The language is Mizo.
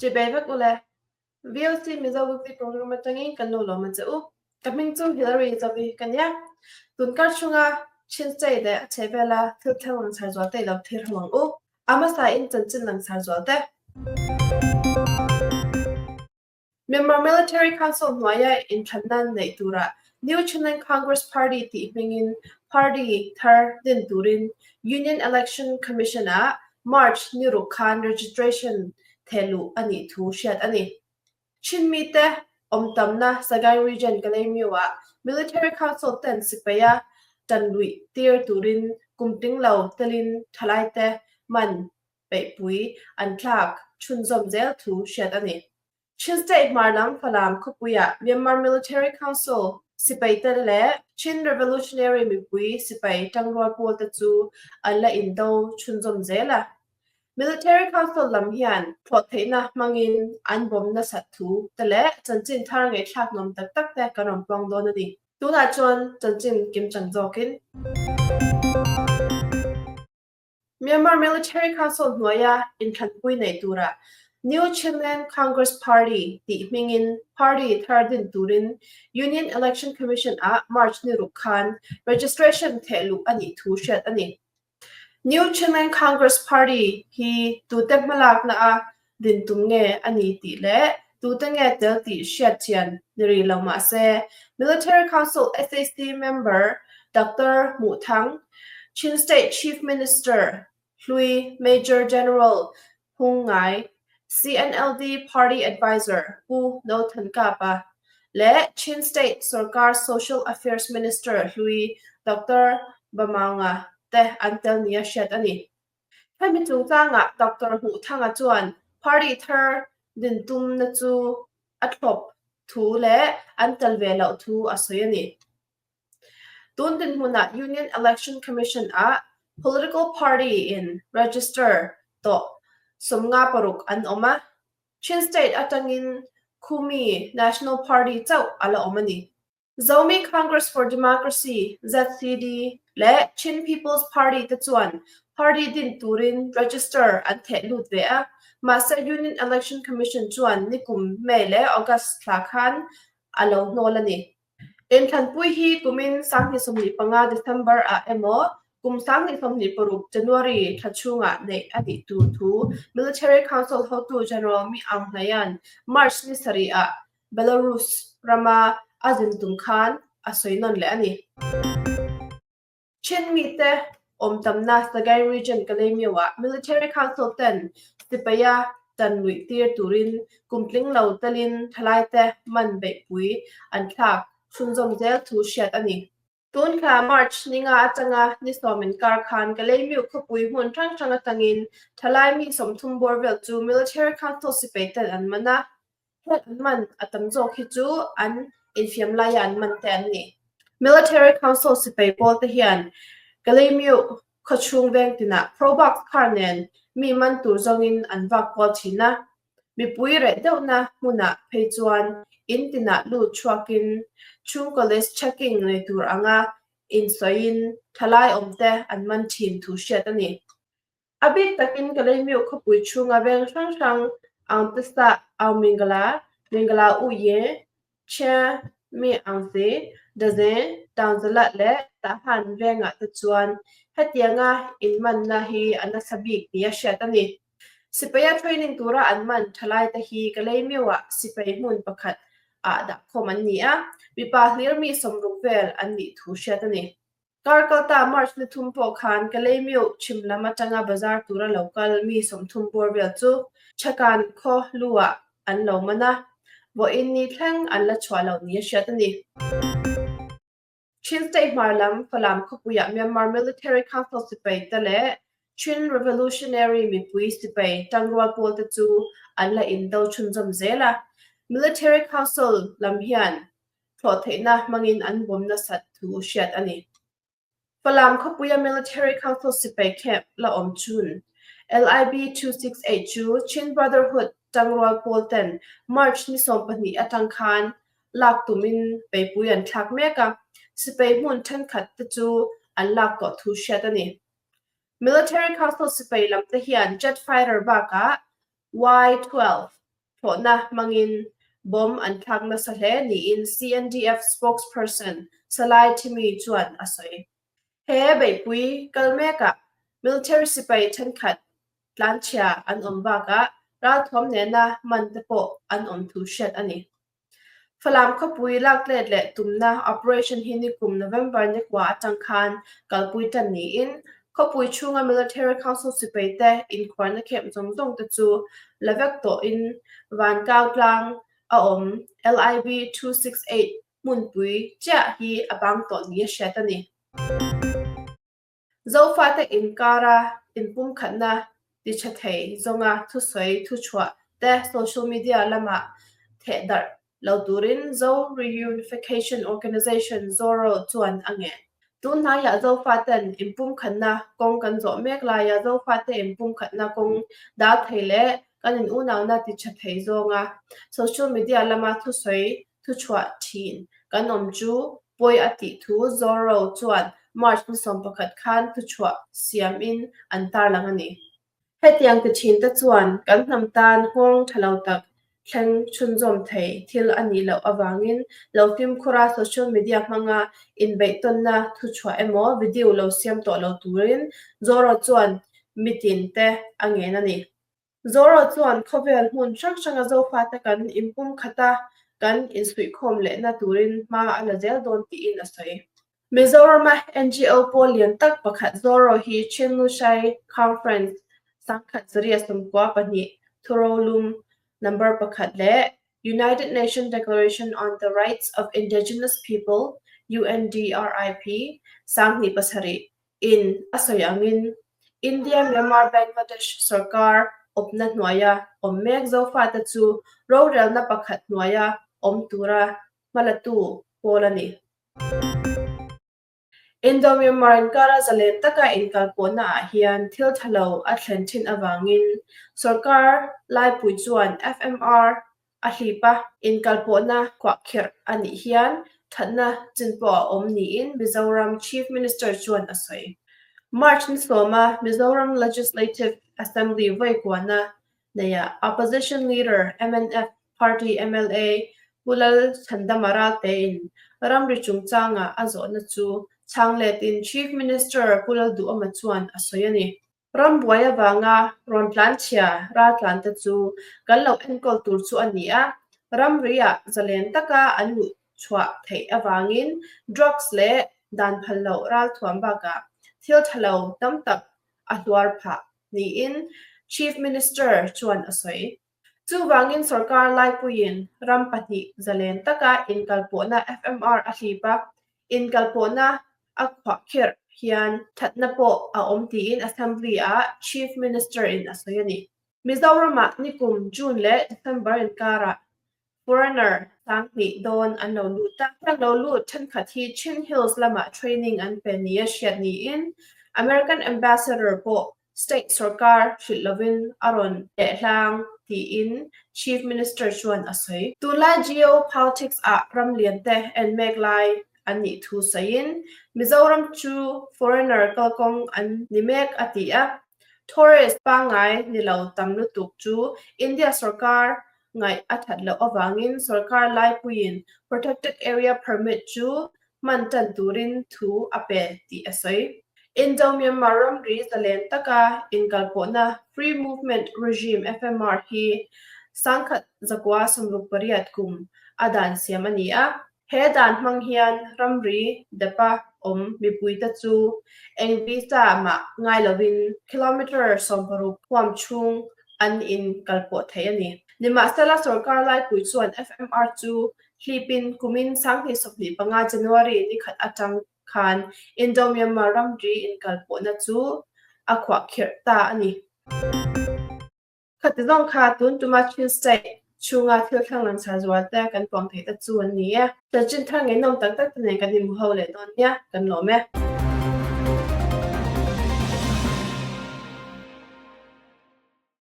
Chibai vek ule. VOC Mizo Weekly Program atangin kan lo lawm a che u. Ka hming chu Hillary Zovi ka nia. Tun kar chhunga Chin State leh a chhehvela thil thleng langsar zual te i lo thlir ho ang u. A hmasa in chanchin langsar zual te. Myanmar Military Council hnuaia inthlanna neih turah New Chinland Congress Party tih hmingin party thar din turin Union Election Commission-ah March ni ruk khan registration thehluh a nih thu hriat a ni. Chin mite awm tamna Sagaing Region Kalaymyo-ah Military Council ten sipaia tan luih tir turin kum tling lo telin thalaite man beihpui an thlak chhunzawm zel thu hriat a ni. Chin State hmar lam Falam khawpuiah Myanmar Military Council sipaite leh Chin Revolutionary mipui sipai tangrual pawlte chu an la indo chhunzawm zel a. Military Council lam hian thlawh theihna hmangin an bawm nasat thu te leh chanchin thar ngaihthlak nuam tak tak te kan rawn puang dawn a ni. Tunah chuan chanchin kimchang zawkin. Myanmar Military Council hnuaia inthlanpui neih turah New Chinland Congress Party tih hmingin party thar din turin Union Election Commission ah March ni ruk khan registration thehluh a nih thu hriat a ni. New Chinland Congress Party hi tute hmalakna a din tum nge a ni tih leh tute nge tel tih hriat chian ni rih lo mah se, Military Council sac member Doctor Hmuh Thang, Chin State Chief Minister hlui Major General Hung Ngai, CNLD Party Adviser Pu No Than Kapa leh Chin State Sorkar Social Affairs Minister hlui Doctor Bamaunga te an tel nia hriat a ni. Hemi chungchangah Doctor Hmuhthanga chuan party thar din tumna chu a thlawp thu leh an tel ve loh thu a sawi a ni. Tun dinhmunah Union Election Commission ah political party in register tawh 56 an awm a, Chin State atangin Khumi National Party chauh a la awm a ni. Zomi Congress for Democracy, ZCD, leh Chin People's Party te chuan party din turin register an theh lut ve a, mahse Union Election Commission chuan nikum May leh August thla khan a lo hnawl a ni. Inthlanpui hi kumin 2025 December ah emaw kum 2026 January thla chhungah neih a nih tur thu Military Council hotu General Mi Aung Hlaing March ni sarih ah Belarus rama a zin tum khan a sawi nawn leh a ni. Chin mite awm tamna Sagaing Region Kalaymyo-ah Military Council ten sipaia tan luih tir turin kum tling lo telin thalaite man beihpui an thlak chhunzawm zel thu hriat a ni. Tun thla March ni nga atanga ni sawm inkar khan Kalaymyo khawpui hmun hrang hrang atangin thalai mi 30 bawr vel chu Military Council sipai ten an man a, heng an man a tam zawk hi chu an infiam laia an man te an ni. Military Council sipai pawl te hian Kalaymyo khawchhung veng tinah Probox car nen mi man tur zawngin an vak kual thin a, Mipui reh deuhna hmunah phei chuan in tinah lut chhuakin chhungkaw list checking nei tur anga insawiin thalai awmte an man thin thu hriat a ni. A bik takin Kalaymyo khawpui chhunga veng hrang hrang ang te sah Au Mingala, Mingala U Ye, Chia mi ang si, Daze, Taungzalat leh Tahan vengah te chuan hetianga inmanna hi a nasa bik nia hriat a ni. Sipaia training tura an man thalaite hi Kalaymyo-ah sipai hmun pakhat ah dahkhawm an ni a, mipa hlir mi 60 vel an nih thu hriat a ni. Kar kalta March ni thum pawh khan Kalaymyo chhim lam atanga bazar tura lo kal mi 30 bawr vel chu Chakan khaw lu-ah an lo man a, vawiin ni thleng an la chhuah loh nia hriat a ni. Chin State hmar lam Falam khawpuiah Myanmar Military Council sipai te leh Chin Revolutionary mipui sipai tangrual pawl te chu an la indo chhunzawm zel a, Military Council lam hian thlawh theihna hmangin an bawm nasat thu hriat a ni. Falam khawpuia Military Council sipai camp la awm chhun LIB 268 chu Chin Brotherhood tangrual pawl ten March ni 12 atang khan lak tumin beihpui an thlak mek a, sipai hmun thenkhat te chu an lak tawh thu hriat a ni. Military Council sipai lam te hian jet fighter bakah Y-12 thlawhna hmangin bomb an thlak nasa hle niin CNDF spokesperson Salai Thimi chuan a sawi. He beihpui kal mekah military sipai thenkhat tlanchhia an awm bakah ralthuam nena man te pawh an awm thu hriat a ni. Falam khawpui laklet leh tumna operation hi nikum November nikua atang khan kalpui tan niin khawpui chhunga Military Council sipai te inkhuarna camp zawng zawng te chu la vek tawhin Vankau tlang a awm LIB 268 hmunpui chiah hi a bang tawh ni a hriat a ni. Zofate inkara inpumkhatna ti tha thei zawnga thusawi thuchhuah te social media lamah theh darh lo turin Zo Reunification Organization, ZORO, chuan a ngen. Tun hnaiah Zofaten inpumkhatna kawng kan zawh mek laia Zofate inpumkhatna kawng dal thei leh kan in unauna ti tha thei zawnga social media lama thusawi thuchhuah thin kan awm chu pawi a tih thu Zorro chuan March ni 11 khan thuchhuah siamin an tarlang a ni. Hetiang ti thin te chuan kan hnam tan nghawng tha lo tak thleng chhunzawm thei thil a nih loh avangin lo fimkhur a social media hmanga inbeihtawnna thuchhuah emaw video lo siam tawh lo turin Zorro chuan mitin te a ngen a ni. Zoro chuan khawvel hmun hrang hranga Zofate kan inpumkhat a, kan insuihkhawm lehna turin hma a la zel dawn tiin a sawi. Mizorama NGO pawl lian tak pakhat Zoro hi Chin Lushai Conference 1992 thurolum number pakhat leh United Nations Declaration on the Rights of Indigenous People, UNDRIP, 2007 in a sawi angin India Myanmar Bangladesh sorkar awpna hnuaia awm mek Zofate chu rorelna pakhat hnuaia awm tura hmalatu pawl a ni. Indo-Myanmar inkara zalen taka inkalpawhna ah hian thil tha lo a thlen thin avangin sorkar laipui chuan FMR A hlip a, inkalpawhna kuahkhirh a nih hian thatna chin pawh a awm niin Mizoram Chief Minister chuan a sawi. March ni sawma Mizoram Legislative Assembly vawi kuahna neia Opposition Leader mnf Party mla Pu Lal Chhandama Raltein ramri chungchanga a zawhna chu chhang letin Chief Minister Pu Lalduhawma chuan a sawi a ni. Rambuai avanga rawn tlanchhia raltlante chu kan lo enkawl tur chu a ni a, ramriah zalen taka an luh chhuah theih avangin drugs leh dan phal loh ralthuam bakah thil tha lo tam tak a hluar phah niin Chief Minister chuan a sawi. Chuvangin sorkar laipuiin ram pahnih zalen taka inkalpawhna FMR a hlip a, inkalpawhna a khuahkhirh hian thatna pawh a awm tiin Assembly-ah Chief Minister-in a sawi a ni. Mizoramah nikum June leh December inkarah foreigner 2000 dawn an lo lut a, heng lo lut thenkhat hi Chin Hills lamah training an pe nia hriat niin American Ambassador pawh State sorkar hrilh lovin a rawn leh hlang tiin Chief Minister chuan a sawi. Tunlai geo politics ah ram lian te en mek lai an nih thu sawiin Mizoram chu foreigner kalkawng an ni mek a ti a. Tourist pangngai ni lo tam lutuk chu India sorkar ngaih a that loh avangin sorkar laipuiin Protected Area Permit chu hman tan turin thu a pe tih a sawi. Indo-Myanmar ramri zalen taka inkalpawhna Free Movement Regime, FMR, hi 1968 kum a dan siam a ni a. He dan hmang hian ramri depa awm mipuite chu eng visa mah ngai lovin kilometre 60 huam chhung an inkalpawh thei a ni. Nimahsela sorkar laipui chuan FMR chu Hlipin kumin 2025 January ni khat atang khan Indo-Myanmar ramri inkalpawhna chu a khuahkhirh ta a ni. Khati zawng kha tun tuma Chin State chhunga thil thleng langsar zual te kan puang thei ta chu an ni e. Chanchin thar ngeihnawm tak tak te nen kan inhmu ho leh dawn nia, kan lawm e.